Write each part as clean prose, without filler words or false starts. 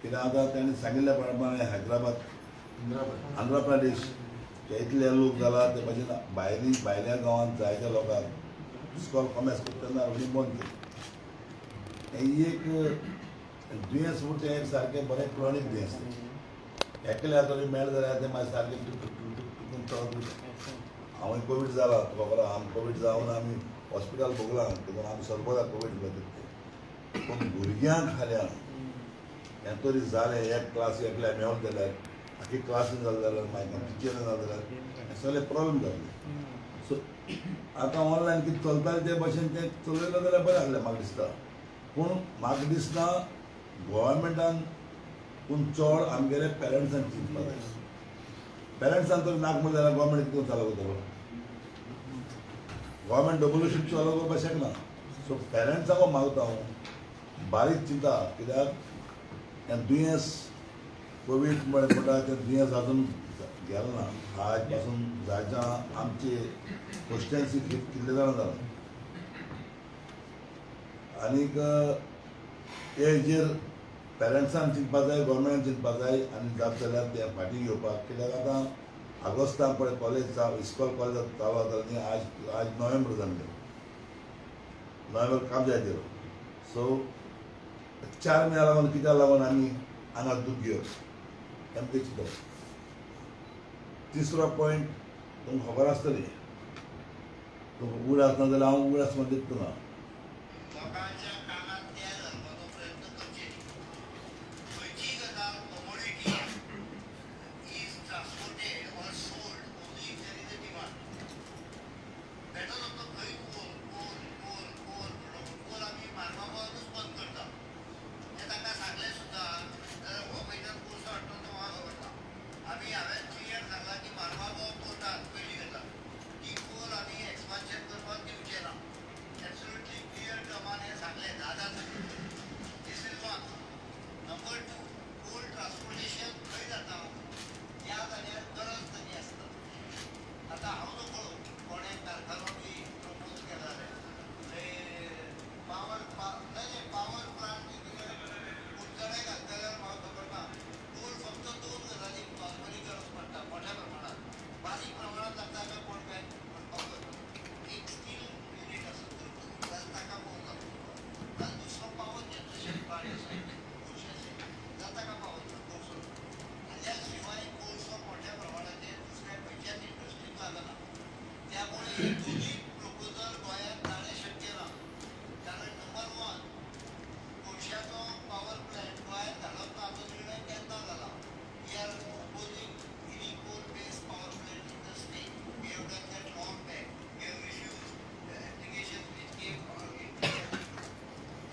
कित्याक आतां ताणें सांगिल्ल्या प्रमाणे हैदराबाद, आंध्र प्रदेश इतले लोक जाला, ते भाशेन भायली भायल्या गांवांत जायत्या लोकांक इस्कॉल कॉमेर्स करता तेन्ना रोखडी बंद केली. हें एक दुयेंस म्हूण तें एक सारकें बरें क्रॉनीक दुयेंस तें. एकल्या तरी मेळ्ळें जाल्यार तें मागीर सारकें टुक टुक टुक टुक टुकून चलत वयता. हांवूय कोवीड जाला, तुका खबर आहा. आमी कोवीड जावन आमी हॉस्पिटल भोगलां, देखून आमी सरबत कोवीड घेतले. पूण भुरग्यांक खाल्यान हें तरी जालें, एक क्लास एकल्या मेवलें जाल्यार आखी क्लासीन जालें जाल्यार, मागीर टिचरीन जालें जाल्यार हें सगळें प्रॉब्लम जातलें. सो आतां ऑनलायन कितें चलतालें ते भशेन तें चलयलें जाल्यार बरें आसलें म्हाका दिसता. पूण म्हाका दिसना, गोवोरमेंटान पूण चड आमगेले पेरंट्सान चिंतपा जाय. पेरंट्सान तर नाक म्हणलें जाल्यार गोवोरमेंट कितें चालू करतलो? गोवोरमेंट डबल शिफ्ट चालू करपाक शकना. सो पेरंट्सांक मागता हांव, बारीक चिंता, कित्याक हें दुयेंस कोवीड म्हणटा तें दुयेंस अजून गेलें ना. आज पासून जायत्या आमचे कॉन्स्टिट्युएन्सी कितले जाणां जालां आनीक हे हेजेर पेरंट्सान चिंतपा जाय, गोवोरमेंटान चिंतपा जाय आनी जाता जाल्यार तें फाटीं घेवपाक. कित्याक आतां ऑगस्टाक पळय कॉलेज, इस्कॉल कॉलेज चालू जाता न्ही. आज आज नोव्हेंबर जावन गेलो, नोव्हेंबर काम जायत गेलो. सो 4 म्हयन्या लागून कित्याक लागून आमी हांगा दूख घेवप हें चिंतप. तिसरो पॉयंट तुमकां खबर आसतली, तुमकां उगडास ना जाल्यार हांव उगडास म्हणून दिता तुका. लोकांच्या कानात तेल घालपाचो प्रयत्न करचे न्ही. खंयचीय गजाल, commodity is transported or sold only if there is a demand. बेटो तो खंय कोल कोल कोल कोल म्हणलो, कोल आमी मारमागांवूच बंद करता हें तांकां सांगलें सुद्दां जाल्यार हो खंयच्यान कोळसो हाडटा तो म्हाका खबर ना. आमी हांवें क्लियर सांगलां की मारमागांव पोर्टात पयली गजाल की कोल आमी एक्सपान्शन करपाक दिवचे ना. एब्सोल्युटली क्लियर टर्मान हें सांगलें, दादा सांगलें. This is one. Number two, coal transportation खंय जाता? ज्या जाग्यार गरज तरी आसता. आतां हांव नकळो कोणें कारखानो बी प्रपोज केला जाल्यार थंय पावर, नाही, पावर प्लांट बी कितें कुडचडे घालता जाल्यार म्हाका खबर ना. कोल फक्त दोन गजालींक नॉर्मली गरज पडटा मोठ्या प्रमाणात. बारीक प्रमाणात लागता काय कोण काय म्हणपाक जाता. एक स्टील युनीट आसत जाल्यार ताका कोल लागता, जाल्यार दुसरो पावर जनरेशन प्लांट आसा कोळशाचें जाल्यार ताका पावर कोळसो. हाज्या शिवाय कोळसो मोठ्या प्रमाणाचेर दुसऱ्या खंयच्याच इंडस्ट्रीक लागना. त्यामुळे हे दोन्ही प्रपोजल गोंयांत जाणें शक्य ना, कारण नंबर वन, कोळशाचो पावर प्लांट गोंयांत घालप ना हाचो निर्णय केन्ना जाला. We are opposing any coal based power plant in the state. We have done that long back. We have refused the application which came in 2002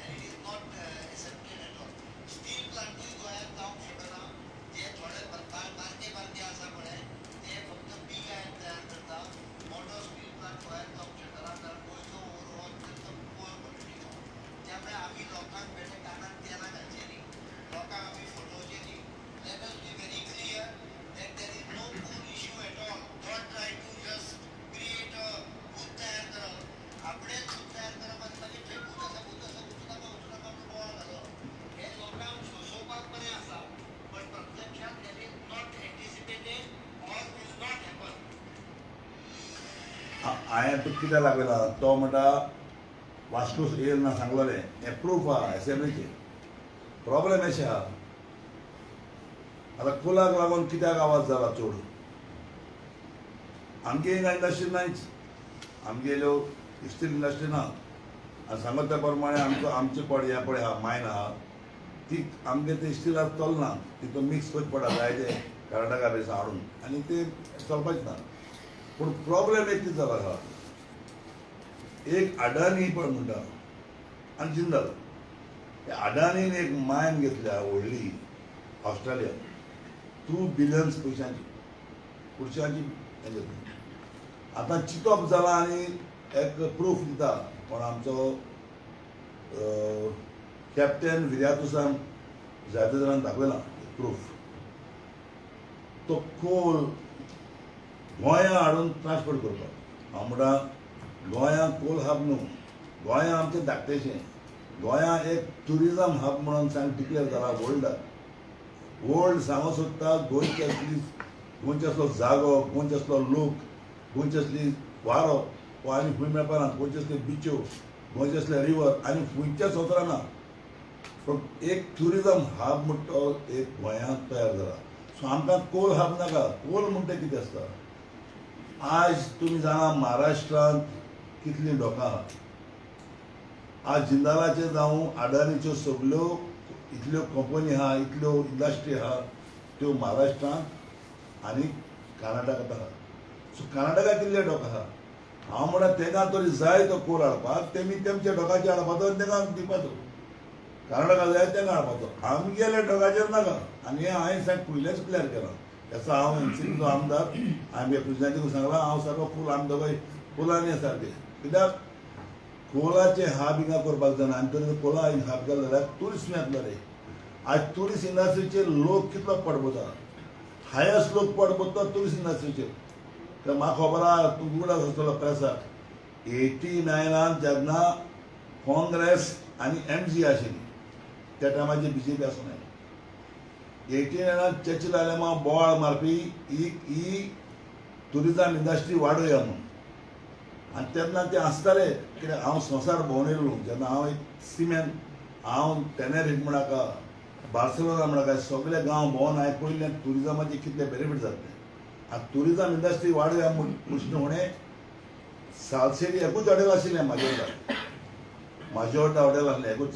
and it is not accepted at all. Steel प्लांटूय गोंयांत जावंक शकना. जे थोडे बारके बारके आसा पळय, ते फक्त पीग आयर्न तयार करता. मोठो स्टील प्लांट गोंयांत जावंक शकना, कारण गोंयचो ओर हो अत्यंत पुअर क्वॉलिटीचो. त्यामुळे आमी लोकांक बेठे कानात तेलां घालचें न्ही, लोकांक आमी फटोवचें न्ही. Let us be very clear that there is no coal issue at all. Don't try to just create a भूत तयार करप. आपणेच भूत तयार करप आनी मागीर थंय भूत आसा, भूत आसा, वचूं नाका, वचूं नाका म्हणून बोवाळ घालप, हे लोकांक सोंसोवपाक बरें आसा, पण प्रत्यक्षात that is not anticipated or will not happen. हांवें तुका कित्याक लागला, तो म्हणटा वास्को येयल ना सांगलोलें, हें प्रूफ आहा एसेंब्लीचें. प्रॉब्लेम अशें आहा, आतां कोलाक लागून कित्याक आवाज जाला चड? आमगे हिंगा इंडस्ट्री नायच, आमगेल्यो स्टील इंडस्ट्री ना. आनी सांगत त्या प्रमाणे आमचो आमचे पड ह्या पळय आहा मायन आहा, ती आमगे ते स्टिलाक चलना. तितून मिक्स करचे पडटा जायते कर्नाटका बी हाडून आनी ते चलपाचें ना. पूण प्रॉब्लेम एक कितें जाला आहा, एक अडानी पण म्हणटा आनी जिंदल, त्या अडानीन एक मायन घेतल्या व्हडली ऑस्ट्रेलिया, 2 बिलियन्स पयशांची, पुढच्याची हें. आतां चिंतप जालां आनी एक प्रूफ दिता कोण, आमचो कॅप्टन विर्यातुसान जायते जाणांक दाखयलां प्रूफ. तो कोल गोंया हाडून ट्रान्सपोर्ट करपाक. हांव म्हणटा, गोंया कोल हब न्हू, गोंया आमचें धाकटेशें. गोंया एक ट्युरिजम हब म्हणून सांग डिक्लेर जाला वर्ल्डाक. वर्ल्ड सांगूंक सोदता गोंयची आसली, गोंयचो असलो जागो, गोंयचो असलो लोक, गोंयची असली वारो हो आनी खंय मेळपाना. गोंयचे असले बिच्यो, गोंयचे असले रिवर आनी खंयच्याच संवसारांत ना. पूण एक ट्युरिजम हब म्हणटा तो एक गोंयांत तयार जाला. सो आमकां कोल हब नाका. कोल म्हणटा कितें आसता? आज तुमी जाणा महाराष्ट्रांत कितलीं डोकां आहा. आज जिंदालाचे जावं अडानीच्यो सगल्यो इतल्यो कंपनी आहा, इतल्यो इंडस्ट्री आहा, त्यो महाराष्ट्रांत आनी कर्नाटकांत आहा. सो कर्नाटका कितले डोक आहा? हांव म्हणटा तेंकां तरी जाय तो कोल हाडपाक, तेमी तेमच्या डोकाचेर हाडपाचो आनी तेंकां दिवपाचो. कर्नाटका जाय तेंकां हाडपाचो, आमगेल्या डोकाचेर नाका. आनी हें हांवें सारकें पयलेंच क्लियर केलां. तेचो हांव एनसीपीचो आमदार, हांवें प्रेजिडेंटाक सांगलां, हांव सारको फूल, आमी दोगांय फुलांनी सारके. कित्याक कोलाचे हाब हिंगा करपाक जायना. आनी तरी कोला हाब केलो जाल्यार ट्युरिस्ट येतलो रे. आज ट्युरिस्ट इंडस्ट्रीचेर लोक कितलो पडबता, हायस्ट लोक पडबता ट्युरिस्ट इंडस्ट्रीचेर. तर म्हाका खबर आहा, तूं उगडास आसतलो प्रेसाक, 89 जेन्ना काँग्रेस आनी एमजी आशिल्ली त्या टायमाचेर बीजेपी आसूं, 89 चर्चिल आलेमांव बोवाळ मारपी ही ही ट्युरिजम इंडस्ट्री वाडोवया म्हणून. आनी तेन्ना ते आसताले कित्याक हांव संवसार भोंवन येयलो जेन्ना हांव एक सिमेन, हांव टेनेरीफ म्हणाका, बार्सेलोना म्हणाका, सगळे गांव भोंवन हांवें पळयल्लें ट्युरिजमाचे कितले बेनिफीट जातले. आनी ट्युरिजम इंडस्ट्री वाडोवया म्हूण प्रश्न हुणे सालसेटी एकूच हॉटेल आशिल्लें म्हाज्या, म्हाज्या हॉटेल आसलें एकूच.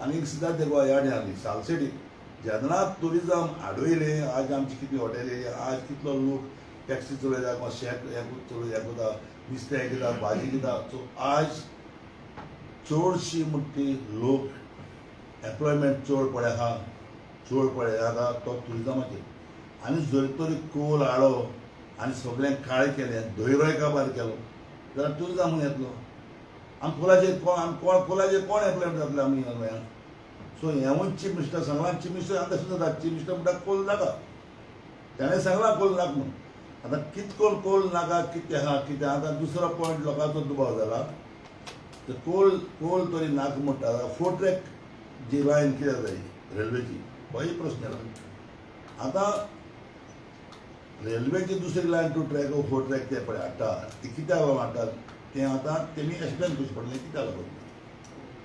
आनी सुद्दां ते गोवा याद आसली सालसेटी. जेन्ना ट्युरिजम आडयलें, आज आमची कितली हॉटेल, आज कितलो लोक टॅक्सी चलयता, कोण शेत हें चलयता, हें करता, नुस्तें घेता, भाजी घेता. सो आज चडशी म्हणटा ती लोक एम्प्लॉयमेंट चड पळय आहा, चड पळय आहा तो ट्युरिजमाचेर. आनी जर तरी कोल हाडलो आनी सगळें काळें केलें, धैरोय काबार केलो जाल्यार ट्युरिजम खंय येतलो? आमी कोलाचेर कोण, आमी कोण कोलाचेर कोण एम्प्लॉयमेंट जातले आमी गोंयांत? सो हेंवूय चीफ मिनिस्टर सांगलां. चीफ मिनिस्टर आतां सुद्दां चीफ मिनिस्टर म्हणटा कोल नाका. ताणें सांगलां कोल नाका म्हणून. आतां कितको कोल नाका, कितें आहा कितें. आतां दुसरो पॉयंट लोकांचो दुबाव जाला, तर कोल कोल तरी नाका म्हणटा, फोर ट्रॅक जी लायन कित्याक जाय रेल्वेची, होय प्रस्न येला. आतां रेल्वेची दुसरी line two track four track ते पळय हाडटा, ती कित्याक लागून हाडटा तें आतां तेमी एक्सप्लेन करचें पडलें कित्याक लागून.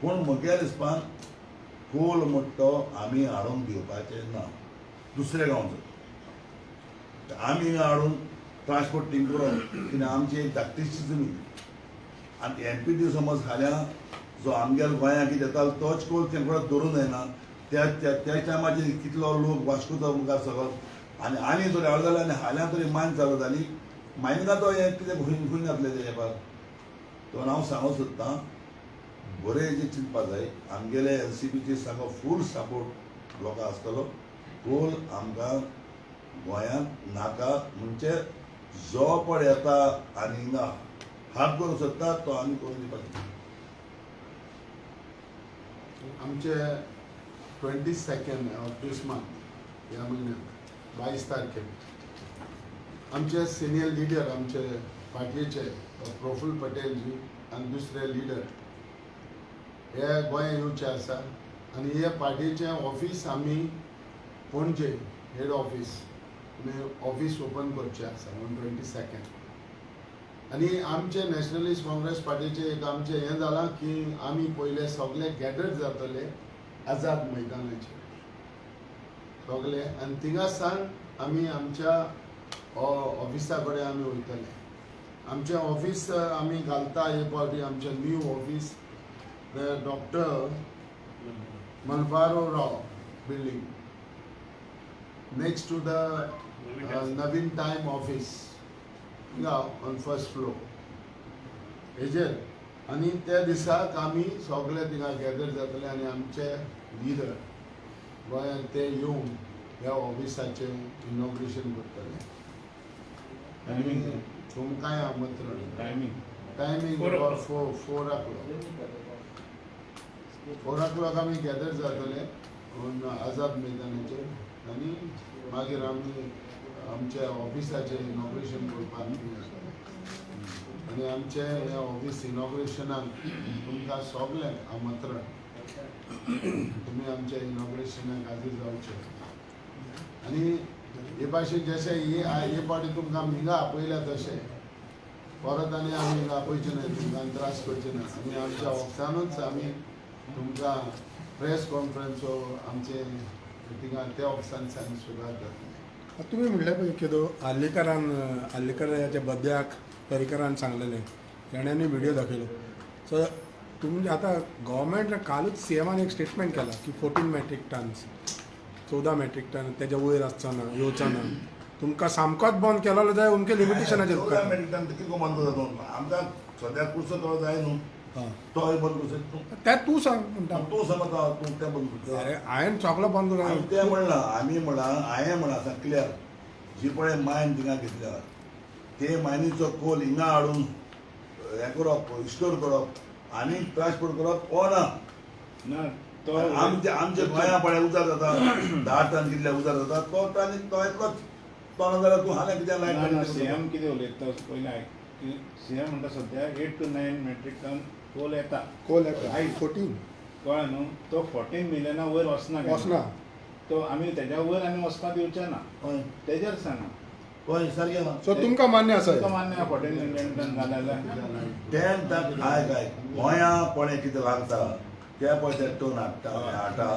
पूण म्हगेल्या हिसपान कोल म्हणटा तो आमी हाडूंक दिवपाचें ना दुसऱ्या गांवचो. आमी हिंगा हाडून ट्रान्सपोर्टींग करून कित्याक आमची एक धाकटीशी जमीन आनी एमपीटी समज फाल्यां जो आमगेल्या गोंयांत कितें येतालो तोच कोल तेंकडे दवरूंक जायना. त्या त्या टायमाचेर कितलो लोक वास्कोचो मुखार सगळो आनी आनी तरी हाडलो जाल्यार आनी फाल्यां तरी मायन चालू जाली, मायनिंगा तो हें कितें खंय खंय घातलें तें हेपार. तो हांव सांगूंक सोदतां, बरें जें चिंतपा जाय. आमगेले एनसीपीचे सामको फूल सपोर्ट लोकां आसतलो. कोल आमकां गोंयांत नाका म्हणजे जो पळय येता आनी हिंगा हात करूंक सोदता तो आमी करून दिवपाचो. आमचे 22nd of this month, ह्या म्हयन्याक 22 तारखेक आमचे सिनियर लिडर, आमचे पार्टीचे प्रफुल्ल पटेलजी आनी दुसरे लिडर हे गोंया येवचे आसा. आनी हे पार्टीचें ऑफीस आमी पणजे हेड ऑफीस आमी ऑफीस ओपन करचें आसा ऑन 22. आनी आमचे नॅशनलिस्ट काँग्रेस पार्टीचें एक आमचें हें जालां की आमी पयले सगळे गॅदर जातले आझाद मैदानाचेर सगळे आनी थिंगा सावन आमी आमच्या ऑफिसा कडेन आमी वयतले. आमचें ऑफीस आमी घालता हे फावटी आमचें new office Doctor Malbaro Rao building, next to the Naveen Time office, हिंगा ऑन फर्स्ट फ्लोर हेजेर. आनी त्या दिसाक आमी सगळे थिंगा गॅदर जातले आनी आमचे लिडर गोंयांत ते येवन ह्या ऑफिसाचें इनॉग्रेशन करतले. आनी तुमकांय आमंत्रण. Timing? Timing? 4 o'clock. 4 o'clock. 4 o'clock आमी गॅदर जातले ऑन आझाद मैदानाचेर आनी मागीर आमी आमच्या ऑफिसाचें इनॉग्रेशन करपाक जातलें. आनी आमचें हें ऑफीस इनॉग्रेशनाक तुमकां सगल्यांक आमंत्रण. तुमी आमच्या इनॉग्रेशनाक हाजीर जावचे. आनी हे भाशेन जशें हे हे फावटी तुमकां आमी हिंगा आपयल्या तशें परत आनी आमी हिंगा आपयचे न्हय, तुमकां त्रास करचे ना. आमी आमच्या ऑफिसानूच आमी तुमकां प्रेस कॉन्फरन्स आमचे थिंगा त्या ऑफिसान सुरवात जातली. तुमी म्हणलें पळय केदो आर्लेकरान, आर्लेकराच्या बद्याक पर्रीकरान सांगलेलें, तेण्यानूय व्हिडियो दाखयलो. सो तुमी आतां गव्हर्मेंट कालूच सीएमान एक स्टेटमेंट केलां की 14 मॅट्रीक टन्स, 14 मॅट्रीक टन तेज्या वयर आसचो ना, येवचो ना. तुमकां सामकोच बंद केलेलो जाय अमके लिमिटेशनाचेर. 14 मेट्रीक टन कितें बंद करता न्हू? आमकां सद्याक कुर्सो तो जाय न्हू. तोय बंद करूं शकता. तें तूं सांग म्हणटा. तूं समज तूं तें बंद करता. अरे हांवें सगळो बंद आमी करूं. तें म्हणलां, आमी म्हणलां, हांवें म्हणलां सांग क्लियर, जी पळय मायन थिंगा घेतल्या ते मायनीचो कोल हिंगा हाडून हें करप, स्टोर करप आनी ट्रान्सपोर्ट करप हो ना. ना तो आमच्या आमच्या गोंया पळय उदक जाता, 10 टन कितले उदक जाता, तो टन तो येतलोच. तो ना जाल्यार तूं हालें कित्याक ना लायट. सीएम कितें उलयता पयलीं आयक. सीएम म्हणटा सद्या 8 to 9 metric ton Coal येता. कोल येता 14. कळ्ळें न्हू? तो 14 मिलियना वयर वचना केन्ना. वचना. तो आमी तेज्या वयर आमी वचपा दिवचे ना. हय. तेजेर सांगा. हय, सारकें आहा. सो तुमकां मान्य आसा? तुमकां मान्य आहा 14 मिलियन टन जालें जाल्यार? 10 टन आयक आयक, गोंया पळय कितें लागता ते पळय ते टन हाडटा हाडटा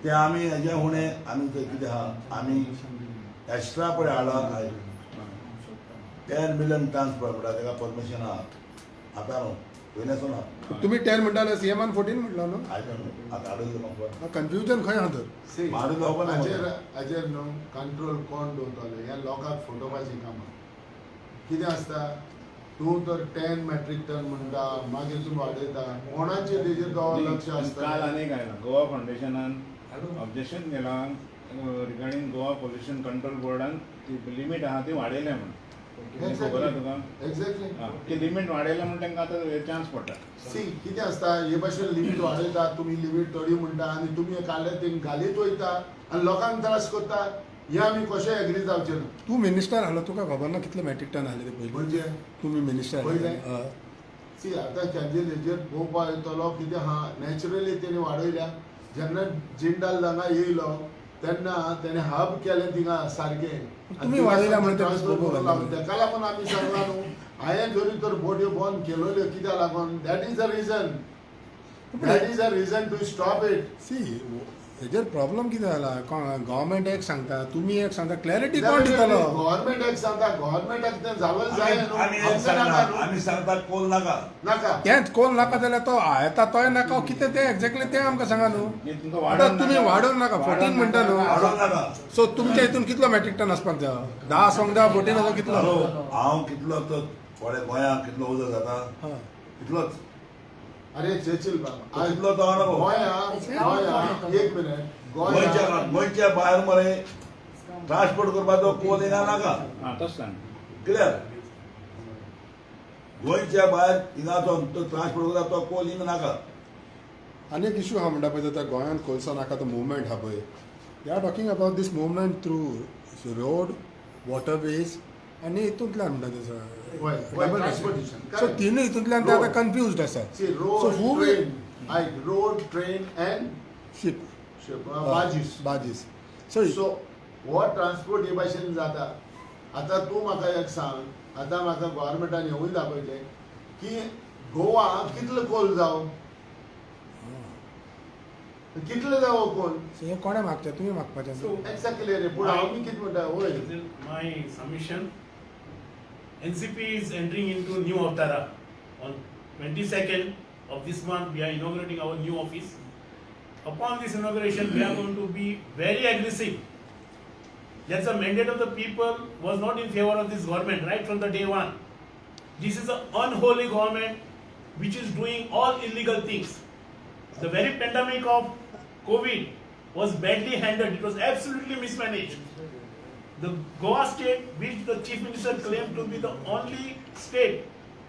ते आमी हेजे उणें आमी थंय कितें आहा आमी एक्स्ट्रा पळय हाडला. आयक, 10 मिलियन टन्स पळय म्हणटा तेका परमिशन आहा आतां न्हू, पयलीं ना. तुमी 10 म्हणटाले, सीएमान 14 म्हटलो न्हू. आयक न्हू, आतां हाडून म्हाका. कन्फ्युजन खंय आहा तर? See, मारून जावपा ना. हाजेर हाजेर न्हू कंट्रोल कोण दवरतलो? ह्या लोकांक फटोवपाची कामां कितें आसता. तूं तर 10 मॅट्रीक टन म्हणटा, मागीर तूं वाडयता, कोणाचेर तेजेर तो लक्ष आसता? काल आनीक आयला, गोवा फावंडेशनान ऑब्जेक्शन केलां रिगार्डींग गोवा पोल्युशन कंट्रोल बोर्डान ती लिमीट आहा ती वाडयल्या म्हण. खबर आहा तुका? एक्झॅक्टली. आं, ती लिमीट वाडयल्या म्हण तांकां आतां चान्स पडटा. सी, कितें आसता, हे भाशेन लिमीट वाडयता तुमी, लिमीट थोडी म्हणटा आनी तुमी काडले ते घालीत वयता आनी लोकांक त्रास करता. हे आमी कशें एग्री जावचे ना. तूं मिनिस्टर आसलो, तुका खबर ना कितले मॅट्रीक टन आसले ते पयलीं? म्हणजे? तुमी मिनिस्टर. पयलें? सी, आतां तांचे हेजेर पळोवपा येतलो कितें आहा, नॅचरली तेणी वाडयल्या. जेन्ना जिंदाल हांगा येयलो तेन्ना तेणें हब केलें थिंगा सारकें. तुमी वाडयल्या म्हणून ते ट्रान्सफर बरोबर करूंक लागलो. तेका लागून आमी सांगलां न्हू, हांवें जरी तर बोट्यो बंद केलोल्यो कित्याक लागून, that is the reason, that is the reason to stop it. See, हेजेर प्रॉब्लम कितें जाला, गव्हर्मेंट एक सांगता, तुमी एक सांगता, क्लॅरिटी कोण दितलो? गव्हर्मेंट एक सांगता, गव्हर्मेंटाक तें जावंक जाय न्हू. आमी एक आमकां सांगना, नाका न्हू. आमी सांगता कोल नाका. नाका. तेंच कोण नाका जाल्यार तो येता तोय नाका, कितें तें एक्झॅक्टली तें आमकां सांगा न्हू. न्ही, तुमकां आतां वाडोवन तुमी नाका. वाडोवन नाका, 14 म्हणटा न्हू. वाडोवन नाका. सो तुमच्या हितून कितलो मॅट्रीक टन आसपाक जाय? 10 आसोंक जाय, 14 आसो कितलो? हॅलो, हांव कितलो तो पळय गोंयांत कितलो उदक जाता हा. तितलोच. अरे चेचिल बाब, तितलो तो नको. गोंया गोंया एक मिनिट. गोंयच्या गोंया गोंयच्या भायर मरे ट्रान्सपोर्ट करपाचो कोल हिंगा नाका. आं, तशें सांग. क्लियर? गोंयच्या भायर हिंगा तो ट्रान्सपोर्ट करता तो कोल हिंगा नाका. आनी एक इशू आहा म्हणटा पळय, आतां गोंयांत कोळसो नाका तो मुवमेंट आहा पळय, they are talking about this movement through road, waterways आनी हितूंतल्यान म्हणटा. वय, वय, transportation. सो तिनूय हितूंतल्यान ते आतां कन्फ्युज्ड आसा. See, road, so who will train, आयक, road, train and ship, barges. बाजीस. So so हो ट्रान्सपोर्ट हे भाशेन जाता. आतां तूं म्हाका एक सांग, आतां म्हाका गव्हर्मेंटान हेवूय दाखयलें की गोवा कितलो कोल जावं, कितलो जावं कोल. हें कोणें मागचें? तुमी मागपाचें. So, exactly रे, पूण हांव बी कितें म्हणटा, वय. My submission, NCP is entering into new Avtara. On 22nd of this month, we are inaugurating our new office. Upon this inauguration, we are going to be very aggressive. That's the mandate of the people was not in favor of this government right from the day one. This is an unholy government which is doing all illegal things. The very pandemic of COVID was badly handled. It was absolutely mismanaged. The Goa state, which the chief minister claimed to be the only state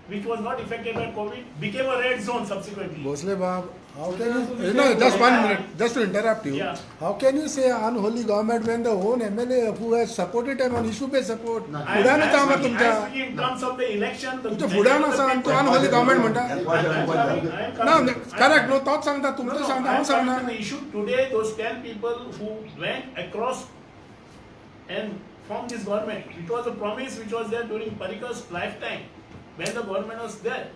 which was not affected by COVID, became a red zone subsequently. Bhosle Bab, how can you, no, just one minute, just to interrupt you. Yeah. How can you say unholy government when the own MLA who has supported him on issue based support? ना. Fudan आसा I तुमच्या am speaking in terms of the election. The तुमच्या Fudan आसा आनी तूं unholy government म्हणटा. ना, correct न्हू, तोच सांगता, तुमचो सांगता, हांव सांगना. The issue today, those 10 people who went across and form this government. It was a promise which was there during Parrikar's lifetime when the government was there.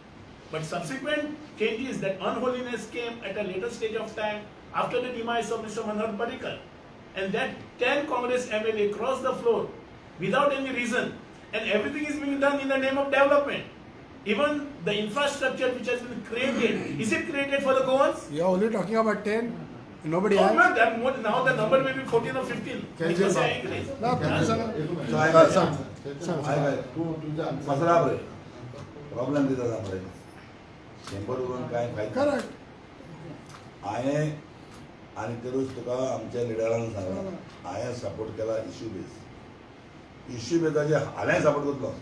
But subsequent changes, that unholiness came at a later stage of time after the demise of Mr. Manohar Parrikar. And that 10 Congress MLA crossed the floor without any reason. And everything is being done in the name of development. Even the infrastructure which has been created, is it created for the Goans? You are only talking about 10, nobody Oh, else. no, that more, now the number may be 14 or 15. Because I increase. ना तुमी सांगा. So आयक सांग सांग. आयक तूं तुझा मसरा पळय प्रॉब्लेम कितें जाता पळय शंबर उलोवन कांय फायदो ना. करेक्ट. हांवें आनी तेरूच तुका आमच्या लिडरान सांगलां, हांवें सपोर्ट केला इश्यू बेज, इश्यू बेजाचेर हालें सपोर्ट करतलो.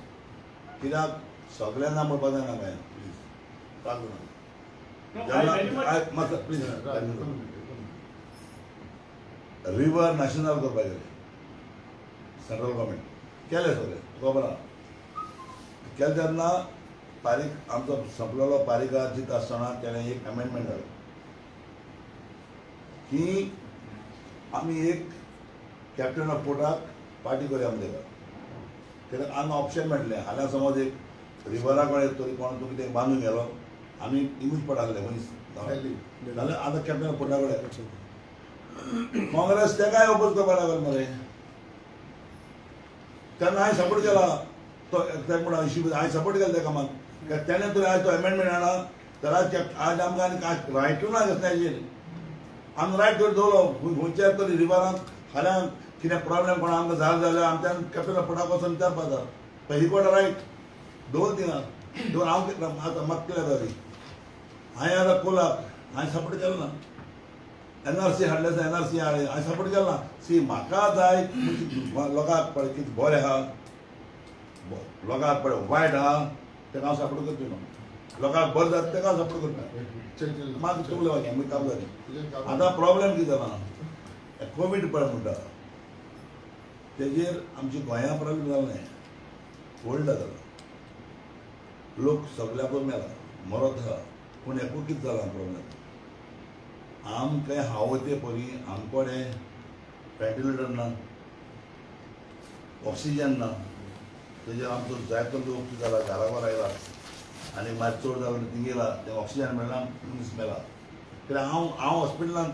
कित्याक सगळ्यांक ना म्हणपाक जायना गोंयांत, प्लीज त्रास ना. No, I very much मातसो प्लीज, रिवर नॅशनल करपाक गेले सेंट्रल गव्हर्मेंट केलें सगळें, तुका खबर आहा. केलें तेन्ना पारीक आमचो संपलेलो पारीकार जित आसतना तेणें एक अमेंडमेंट हाडलो की आमी एक कॅप्टन ऑफ पोर्टाक पार्टी करया म्हणलें. कित्याक हांगा ऑप्शन मेळटलें. हाल्यां समज एक रिवरा कडेन तरी कोण तुका कितें बांदून गेलो, आमी इंग्लीश पड आहले मनीस जाल्यार आतां कॅप्टन ऑफ पोर्टा कडेन काँग्रेस तेकाय ओपोज करपाक लागल मरे. तेन्ना हांवें सपोर्ट केला तो तेका म्हणून इश्यू हांवें सपोर्ट केला त्या कामाक. कित्याक तेणें तर आयज तो अमेंडमेंट हाडला जाल्यार आज आमकां आनी कांय रायटूय ना कसल्याचेर. आमी रायट तर दवरलो खंयच्या तरी रिवरांत फाल्यां कितें प्रॉब्लेम कोण आमकां जालें जाल्यार आमच्यान कॅप्टन ऑफ पोर्टाक वचून विचारपा जाय. पळय ही कोण रायट दवर थिंगा दवर. हांव आतां म्हाका कितें जाता ती हांवें आतां कोलाक हांवें सपोर्ट केलो ना. एनआरसी हाडलें आसा, एनआरसी हाडलें हांवें सपोर्ट केलो ना. सी म्हाका जाय लोकांक पळय कितें बरें आहा, लोकांक पळय वायट आहा तेका हांव सपोर्ट करतलो न्हू. लोकांक बरें जाता तेका हांव सपोर्ट करता. मागीर तुमले वागे मागीर काम जालें. आतां प्रॉब्लेम कितें जाला, कोवीड पळय म्हणटा तेजेर आमच्या गोंया प्रॉब्लेम जालो न्हय, वर्ल्डा जाला. लोक सगल्याकूच मेला मरत आहा, पूण हेकूय कितें जाला प्रॉब्लेम. आमकां हांव ते परी आमकोडे व्हेंटिलेटर ना, ऑक्सिजन ना. तेजेर आमचो जायतो लोक कितें जाला घराबर आयला आनी मागीर चड जालो थिंग गेला तें ऑक्सिजन मेळना, मनीस मेला. कित्याक हांव हांव हॉस्पिटलांत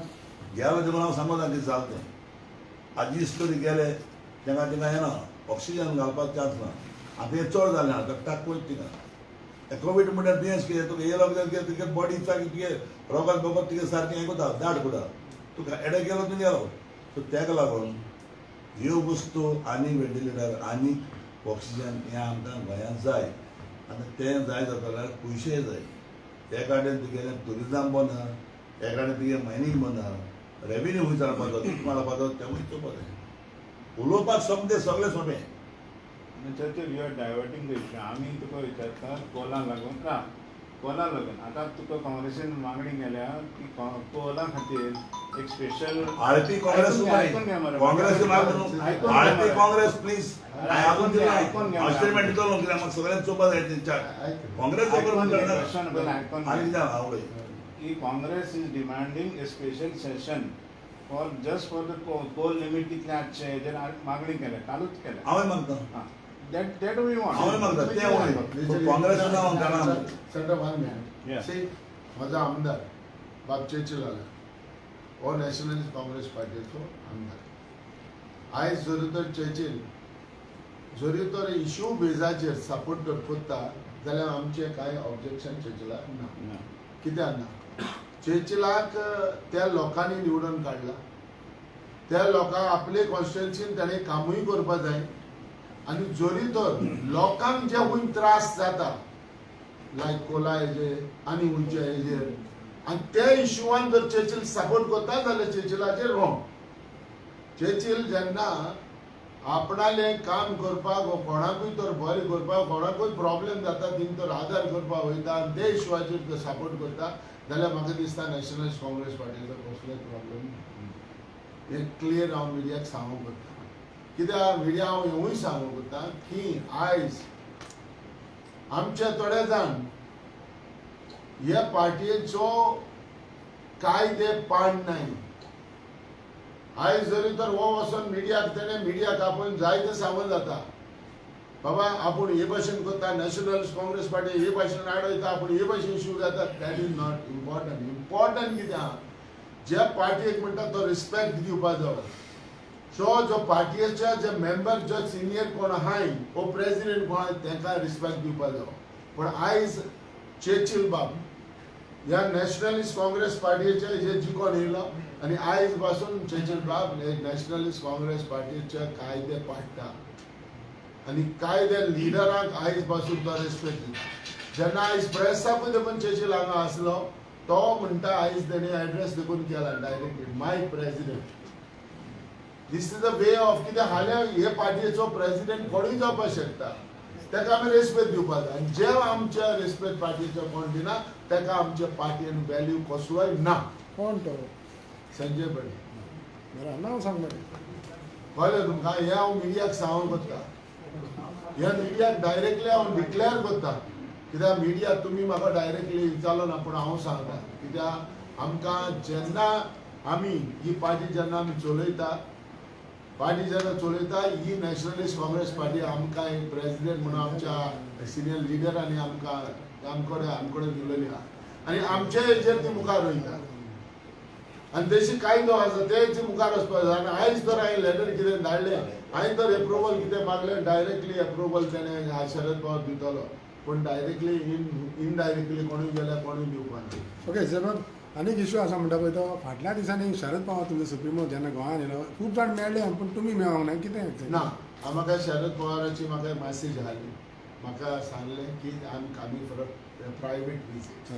गेलो तें हांव सांगता कितें जालें तें. आजी तरी गेले तेंका थिंगा येना, ऑक्सिजन घालपाक चान्स ना. आतां हें चड जालें आतां टाक वयता थिंगा. कोवीड म्हणल्यार दुयेंस कितें तुका येयलो कितें तुगे बॉडी सारकी तुगे रोगत बोगत तुगे सारकें हें कोता दाट कोता तुका एडे गेलो तूं गेलो. सो तेका लागून ह्यो वस्तू आनी व्हेंटिलेटर आनी ऑक्सिजन हें आमकां गोंयांत जाय. आतां तें जाय जाता जाल्यार पयशेय जाय. एकाडेन तुगेलें ट्युरिजम बंद आहा, एकाडेन तुगे मायनींग बंद आहा, रेवेन्यू खंय चडपाचो कितें मारपाचो तेवूय चोवपा जाय. उलोवपाक सोंपें सगळें सोंपें. Churchill, you are diverting the issue. आमी तुका विचारता कोला लागून ना, कोला लागून आतां तुका काँग्रेसीन मागणी केल्या की कोला खातीर एक स्पेशल आळपी काँग्रेस, काँग्रेस आळपी काँग्रेस प्लीज हांवें आजून दिला हांव स्टेटमेंट दितलो कित्याक म्हाका सगळ्यांक चोवपा जाय तेंच्या काँग्रेस आनी कितें हांव उलय की Congress is demanding a special session for just for the coal limit कितलें आसचें हेजेर मागणी केल्या, कालूच केल्या. हांवें मागता that we want. हांवें मागता तें उलय काँग्रेस ना. Sandra, one minute. सी, म्हजो आमदार बाब चर्चिल जाला हो नॅशनलिस्ट काँग्रेस पार्टीचो आमदार. आयज जरी तर चर्चिल जरी तर इश्यू बेजाचेर सपोर्ट जर कोत्ता जाल्यार आमचें कांय ऑब्जेक्शन चर्चिलाक ना. कित्याक ना? चर्चिलाक त्या लोकांनी निवडून काडला, त्या लोकांक आपले कॉन्स्टिट्युएन्सीन ताणें कामूय करपा जाय. आनी जरी तर लोकांक जे खंय त्रास जाता लायक कोला हेजेर आनी खंयच्या हेजेर आनी त्या इश्यूवान जर चर्चिल सपोर्ट करता जाल्यार चर्चिलाचेर रॉंग. चर्चिल जेन्ना आपणालें काम करपाक वो कोणाकूय तर बरें करपाक कोणाकूय प्रॉब्लेम जाता थिंग तर आदार करपाक वयता आनी ते इश्यूवाचेर तो सपोर्ट करता जाल्यार म्हाका दिसता नॅशनलिस्ट काँग्रेस पार्टीचो कसलोय प्रॉब्लेम ना. हें क्लियर हांव मिडियाक सांगूंक कोत्ता. कित्याक मिडिया हांव हेंवूय सांगूंक कोत्ता की आयज आमचे थोडे जाण ह्या पार्टयेचो कायदे पाड नाय. आयज जरी तर हो वचोन मिडिया मिडियाक तेणें मिडियाक आपोवन जायतें सांगून जाता, बाबा आपूण हे भाशेन करता, नॅशनलिस्ट काँग्रेस पार्टी हे भाशेन आडयता, आपूण हे भाशेन इश्यू घेता. That is not important. Important कितें आहा, ज्या पार्टयेक म्हणटा तो रिस्पेक्ट दिवपा जावो. सो जो पार्टयेच्या जे मेंबर, जो सिनियर कोण आहाय वो प्रेसिडेंट कोण आहाय तेंकां रिस्पेक्ट दिवपा जावो. पूण आयज चेचील बाब ह्या नॅशनलिस्ट काँग्रेस पार्टीचे जे जिखोन येयलो आनी आयज पासून चेचील बाब हे नॅशनलिस्ट काँग्रेस पार्टीचे कायदे पाडटा आनी कायदे लिडरांक आयज पासून तो रेस्पेक्ट दिता. जेन्ना आयज प्रेसाकूय देखून चेचील हांगा आसलो तो म्हणटा आयज तेणी एड्रेस देखून केला directly my president. This is the way of कित्याक हाल्यां हे पार्टीचो प्रेसिडेंट कोणूय जावपाक शकता, ताका आमी रेस्पेद दिवपाक जाय. आनी जे आमच्या रेस्पेद पार्टीचो कोण दिना ताका आमच्या पार्टीन वॅल्यू कसलोय ना. कोण तो? संजय बडे. बरं, नांव सांग मरे. कळ्ळें तुमकां? हें हांव मिडियाक सांगूंक कोत्ता, ह्या मिडियाक डायरेक्टली हांव डिक्लेअर करता, कित्याक मिडिया तुमी म्हाका डायरेक्टली विचारलो ना, पूण हांव सांगता कित्याक आमकां जेन्ना आमी ही पार्टी जेन्ना आमी चलयता, पार्टी जेन्ना चलयता ही नॅशनलिस्ट काँग्रेस पार्टी आमकां एक प्रेसिडेंट म्हणून आमच्या सिनियर लिडरांनी आमकां आमकडे दिलेली आहा आनी आमचे हेजेर ती मुखार वयता आनी तेशी कायदो आसा तेच मुखार वचपाक जाय. आनी आयज तर हांवें लेटर कितें धाडलें, हांवें तर एप्रुवल कितें मागलें, डायरेक्टली एप्रुवल तेणें शरद पवार दितलो, पूण डायरेक्टली इनडायरेक्टली कोणूय गेल्यार कोणूय दिवपाक ना. ओके सर, आनीक इशू आसा म्हणटा पळय तो फाटल्या दिसांनी शरद पवार तुमचो सुप्रिमो जेन्ना गोंयांत येयलो खूब जाण मेळ्ळे पूण तुमी मेळोंक ना, कितें? ना, म्हाका शरद पवाराची म्हाका मॅसेज आयली, म्हाका सांगलें की I am coming for a private visit.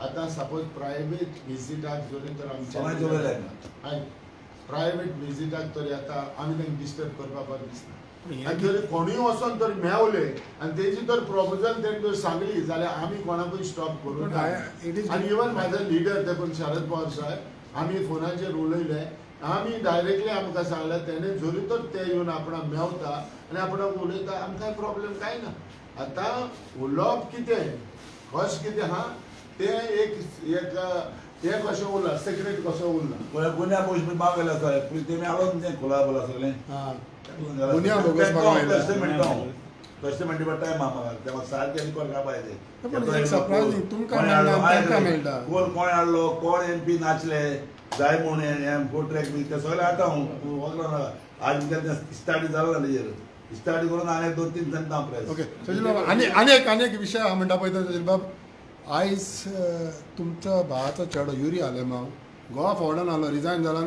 आतां सपोज प्रायवेट विजिटाक जरी तर आमच्या प्रायवेट विजिटाक तरी आतां आमी तांकां डिस्टर्ब करपाक बरें दिसना. आनी जरी कोणूय वचोन तर मेवले आनी तेजी तर प्रपोजल तेणी जर सांगली जाल्यार आमी कोणाकूय स्टॉप करूं. आनी इवन म्हाजो लिडर देखून शरद पवार साहेब आमी फोनाचेर उलयले, आमी डायरेक्टली आमकां सांगलें तेणें जरी तर ते येवन आपणाक मेवता आनी आपणाक उलयता आमकां प्रॉब्लेम कांय ना. आतां उलोवप कितें कशें कितें आहा तें एक एक हें कशें उरलां, सिक्रेट कसो उरला. गुन्या बोगस माग गेले आसा तेमी आलो खोला बोला सगळें. गुन्या बोगस कशें म्हणटा टायम आहा म्हाका सारकें रिकॉर्ड काडपा येते. कोण कोण हाडलो, कोण एम पी नाचले जाय म्हूण हें फोर ट्रॅक बी तें सगळें हाडटा हांव वगलो नाका. आज तें स्टार्ट जालो ना तेजेर स्टार्ट करून आनी 2-3 सांगता हांव प्रेस. ओके सजील बाब, आनी आनी एक विशय हांव म्हणटा पळय तो सजील बाब, आयज तुमचो भावाचो चेडो युरी आलेमाव गोवा फॉरवर्डान आलो, रिजायन जाला,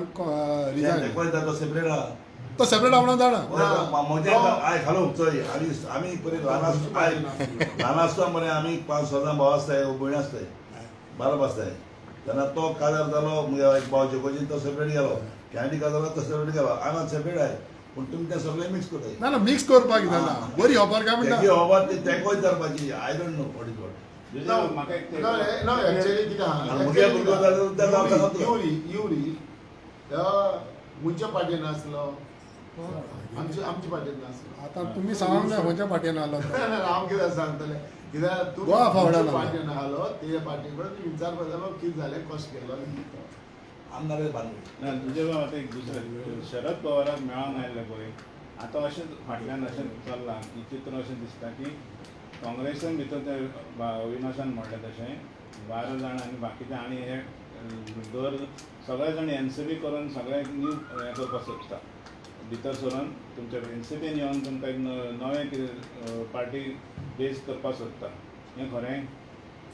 रिजायन तो सेपरेट आहा, तो सेपरेट आपणा जाणा. म्हजें आयक हॅलो चोय, आमी पयलीं ल्हान आसता मरे आमी 5-6 जाण भाव आसताय, भयण आसताय, बाराब आसताय. तेन्ना तो काजार जालो मुगे एक भाव जेकोजीन तो सेपरेट गेलो, कॅन्डी काजार जालो तो सेपरेट गेलो, हांव सेपरेट आय. पूण तुमी तें सगळें मिक्स करताय. ना ना मिक्स करपाक जायना, बरी खबर काय म्हणटा तेजी खबर ती तेंकोय विचारपाची. I don't know what is what. No, actually कितें आहा, युरी युरी मुंच्या पार्टीन आसलो, आमच्या पार्टीन नासलो. आतां तुमी सांगूंक जाय खंयच्या पार्टीन आसलो. हांव कितें सांगतलें, कित्याक तूं गोवा फॉरवर्डान पार्टीन आहलो ते पार्टी कडेन तुमी विचारपाक जाय कितें जालें कशें केलो. आमदार बांदू ना तुजे बाबा. आतां एक दुसरें शरद पवाराक मेळोंक आयिल्लें पळय, आतां अशें फाटल्यान अशें चल्लां की चित्र अशें दिसता की काँग्रेसान भितर ते अविनाशान म्हणलें तशें 12 जाण आनी बाकीचे आनी हे दर सगळे जाण एनसीपी करून सगळे न्यू हें करपाक सोदता, भितर सरून तुमच्या एनसीपीन येवन तुमकां एक नवें कितें पार्टी बेस करपाक सोदता, हें खरें?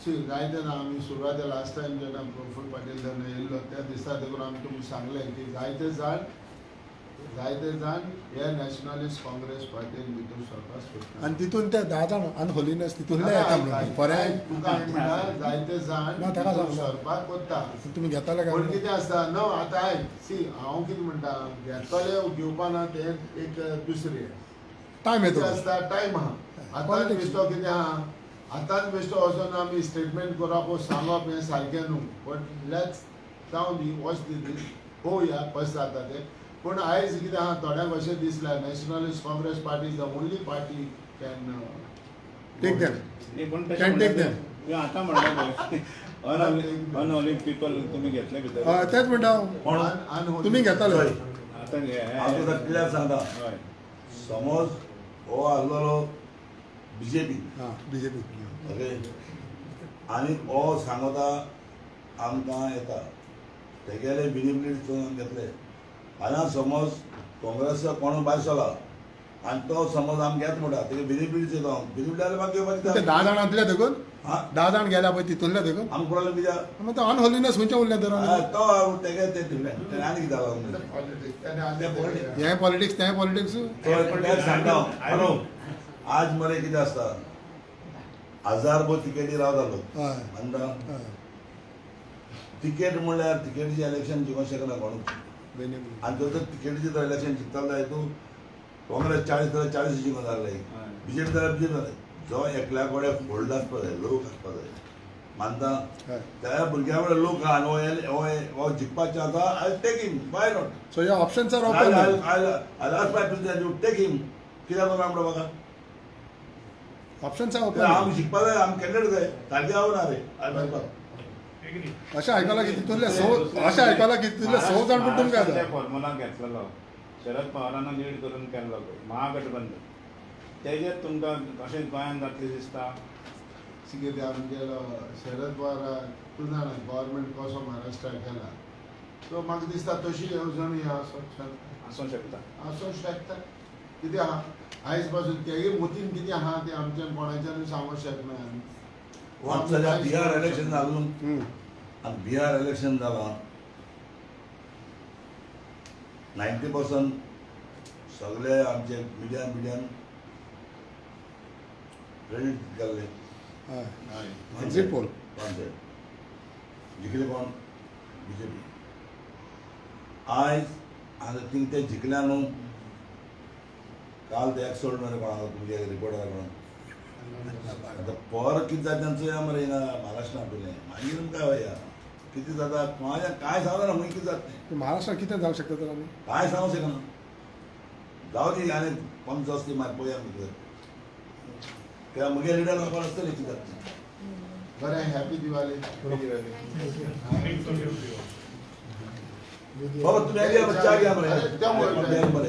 सी जायते ना आमी सुरवाते लास्ट टायम जेन्ना प्रफुल्ल पाटील जेन्ना येयल्लो त्या दिसा देखून आमी तुमकां सांगलें की जायते जाण हे नॅशनलिस्ट काँग्रेस पार्टीन भितर सरपाक सोदता आनी तितून ते 10 जाण अनहोलीनेस तितूनले येता म्हणून बरें तुका हांवें म्हणटा जायते जाण सरपाक कोत्ता. तुमी घेताले काय? पूण कितें आसता न्हू आतां आयक सी हांव कितें म्हणटा, घेतले घेवपा ना तें एक दुसरें टायम येता आसता, टायम आहा. आतां बेश्टो कितें आहा, आतांच बेश्टो वचोन आमी स्टेटमेंट करप सांगप हें सारकें न्हू, बट let's जावं दी वच दी पळोवया कशें जाता तें. पूण आयज कितें आहा थोड्यांक अशें दिसलां Nationalist Congress party is the only party can take them. Can take them. आतां म्हणटा अनहोली पिपल तुमी घेतले भितर, तेंच म्हणटा तुमी घेताले. आतां हांव तुका क्लियर सांगता, हय. समज हो आसलेलो बीजेपी, हां, बीजेपी. ओके, आनी हो सांगता आमकां येता तेगेले विनिबिलिटी घेतले. आनी समज काँग्रेस कोण भायर सरला आनी तो समज आमकां येता म्हणटा, तेगे विनिबिलिटी येता, विनिबिलिटी जाल्यार मागीर घेवपाक ते 10 जाणांतले देखून हां, 10 जाण गेल्या पळय तितूंतले देखून आमकां प्रॉब्लेम कित्याक? मागीर ते अनहोलीनेस खंयचें उरलें तर? तो तेगे ते डिफरंट, तेणें आनी कितें जालां? पॉलिटिक्स. हें पॉलिटिक्स, तें पॉलिटिक्स. तो सांगता, हॅलो, आज मरे कितें आसता, 1000 भर तिकेटी रावता लोक. हय. मानता. हय. तिकेट म्हणल्यार तिकेटीचें इलेक्शन जिखूंक शकना कोणूच. आनी जर तर तिकेटीचें जर इलेक्शन जिखतलो जाल्यार तूं काँग्रेस 40 जाल्यार 40 जिखूंक जाय, बीजेपी जाल्यार बीजेपी जाय. जो एकल्या कडेन होल्ड आसपा जाय, लोक आसपा जाय, मानता. हय. त्या भुरग्या कडेन लोक आहा आनी हो हो जिखपाचें आसा, I take him, why not? So hey options are open. I ask my president, you take him. कित्याक कोणा म्हणटा म्हाका? ऑप्शन्स आर कित्याक आमी ओपन. शिकपा जाय, आमी कॅन्डिडेट जाय, सारकें आवडना रे हांव. Agree. अशें आयकलां की तितूंतले 100, अशें आयकलां की तितूंतले 100 जाण पूण तुमकां महाराष्ट्रान येता. फॉर्मुला घेतलेलो, शरद पवारान लीड करून केल्लो पळय महागठबंधन, तेजेर तुमकां अशें गोंयांत जातलें दिसता? कितें आमगेलो शरद पवार, तूं जाणा गव्हर्मेंट कसो महाराष्ट्राक केला, सो म्हाका दिसता तशी येवजण ही आसोंक शकता. आसूंक शकता. आसूंक शकता. कितें आहा आयज पासून तेगे मतीन कितें आहा तें आमच्यान कोणाच्यानूय सांगूंक शकना आमी. आमचं बिहार इलेक्शन जालें आनी बिहार इलेक्शन जालां, 90% सगळे आमचे मिडियान क्रेडीट केल्ले. हय. हय. Exit poll. जिखले कोण? बीजेपी. आयज आतां थिंग ते जिखल्या न्हू, काल ते एक सोड मरे कोणाक तुमचे रिपोर्टर कोण. आतां परत कितें जाता तेंचो या मरे हिंगा महाराष्ट्रान तुलें, मागीर तुमकां या कितें जाता कोणाचें कांय सांगना खंय कितें जाता तें. महाराष्ट्रात कितें जावंक शकता तर आमी? कांय सांगूंक शकना. जावं दी आनी पंच आसली मागीर पळोवया आमी कितें. कित्याक मुगे लिडर खबर आसतली कितें जाता तें. बरें, हॅपी दिवाळी. Thank you. बाबा, तुमी या च्या घ्या मरे. अरे, त्या मरे.